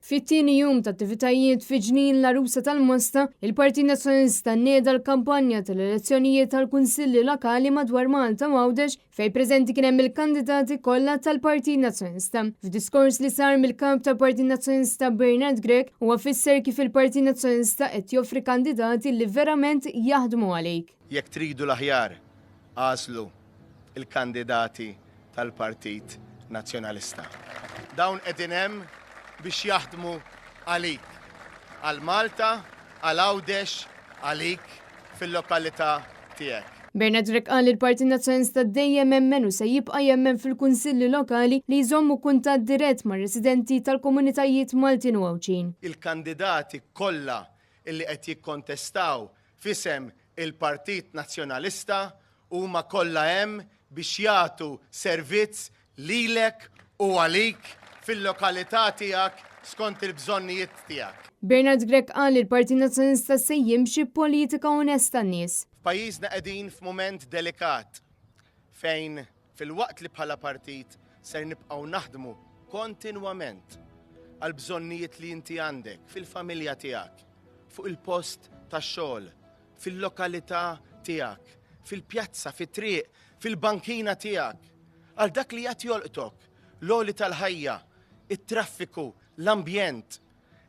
Fit-tieni jum ta' attivitajiet fi Ġnien l-Għarusa tal-Mosta, il-Partit Nazzjonalista nieda l-kampanja tal-elezzjonijiet għall-Kunsilli Lokali madwar Malta u Għawdex fejn preżenti kien hemm il-kandidati kollha tal-Partit Nazzjonalista. F'diskors li sar mill-Kap tal-Partit Nazzjonalista Bernard Grech huwa fisser kif il-Partit Nazzjonalista qed joffri kandidati li verament jaħdmu għalik. Jekk tridu l-aħjar, agħżlu il-kandidati tal-Partit Nazzjonalista. Dawn qegħdin hemm biex jaħdmu għalik, għal Malta, għal Għawdex, għalik fil-lokalità tiegħek. Bernard Grech qal li l-Partit Nazzjonalista dejjem emmen u se jibqa' jemmen fil-Kunsilli Lokali li jżommu kuntatt dirett mar-residenti tal-komunitajiet Maltin u Għawdxin. Il-kandidati kollha li qed jikkontestaw f'isem il-Partit Nazzjonalista Huma kollha hemm biex jagħtu servizz lilek u għalik fil-lokalità tiegħek skont il-bżonnijiet tiegħek. Bernard Grech qal li l-Partit Nazzjonalista se jimxi b'politika onesta għan-nies. F'pajjiżna qegħdin f'mument delikat fejn filwaqt li bħala partit ser nibqgħu naħdmu kontinwament għall-bżonnijiet li inti għandek fil-familja tiegħek, fuq il-post tax-xogħol, fil-lokalità tiegħek, fil-pjazza, fit-triq, fil-bankina tiegħek, għal dak li qed jolqtok, l-għoli tal-ħajja, it-traffiku, l-ambjent,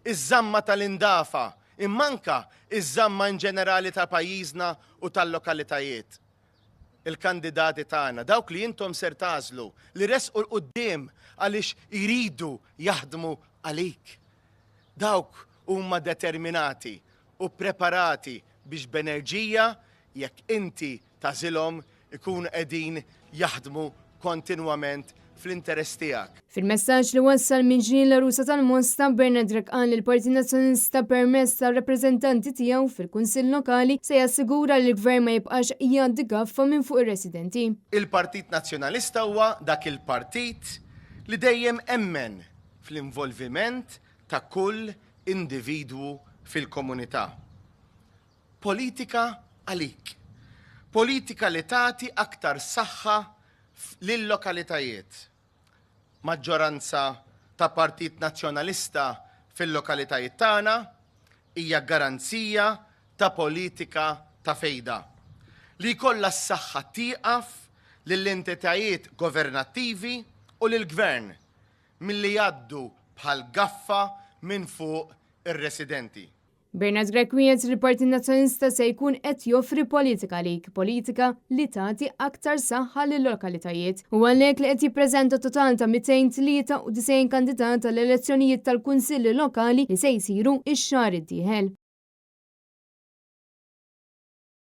iż-żamma tal-indafa, imma anke iż-żamma in ġenerali ta' pajjiżna u tal-lokalitajiet. Il-kandidati tagħna, dawk li intom ser tagħżlu, li resqu 'l quddiem għaliex jridu jaħdmu għalik. Dawk huma determinati u ppreparati biex b'enerġija, jekk inti tagħżilhom, ikunu qegħdin jaħdmu kontinwament fl-interess tiegħek. Fil-messaġġ li wassal minn Ġnien l-Għarusa tal-Mosta, Bernard Grech qal li l-Partit Nazzjonalista permezz tar-rappreżentanti tiegħu fil-Kunsill Lokali se jassigura li l-Gvern ma jibqax jgħaddi gaffa minn fuq ir-residenti. Il-Partit Nazzjonalista huwa dak il-partit li dejjem emmen fl-involviment ta' kull individwu fil-komunità. Politika għalik. Politika li tagħti aktar saħħa lil-lokalitajiet. Maġġoranza ta' Partit Nazzjonalista fil-lokalitajiet tagħna hija garanzija ta' politika ta' fejda, li jkollha s-saħħa tieqaf lill-entitajiet governattivi u lill-Gvern milli jgħaddu bħal gaffa minn fuq ir-residenti. Bernard Grech wiegħed li l-Partit Nazzjonalista se jkun qed joffri politika għalik, politika li tagħti aktar saħħa lil-lokalitajiet. Hu għalhekk li qed jippreżenta total ta' 293 kandidat għall-elezzjonijiet tal-Kunsilli Lokali li se jsiru x-xahar id-dieħel.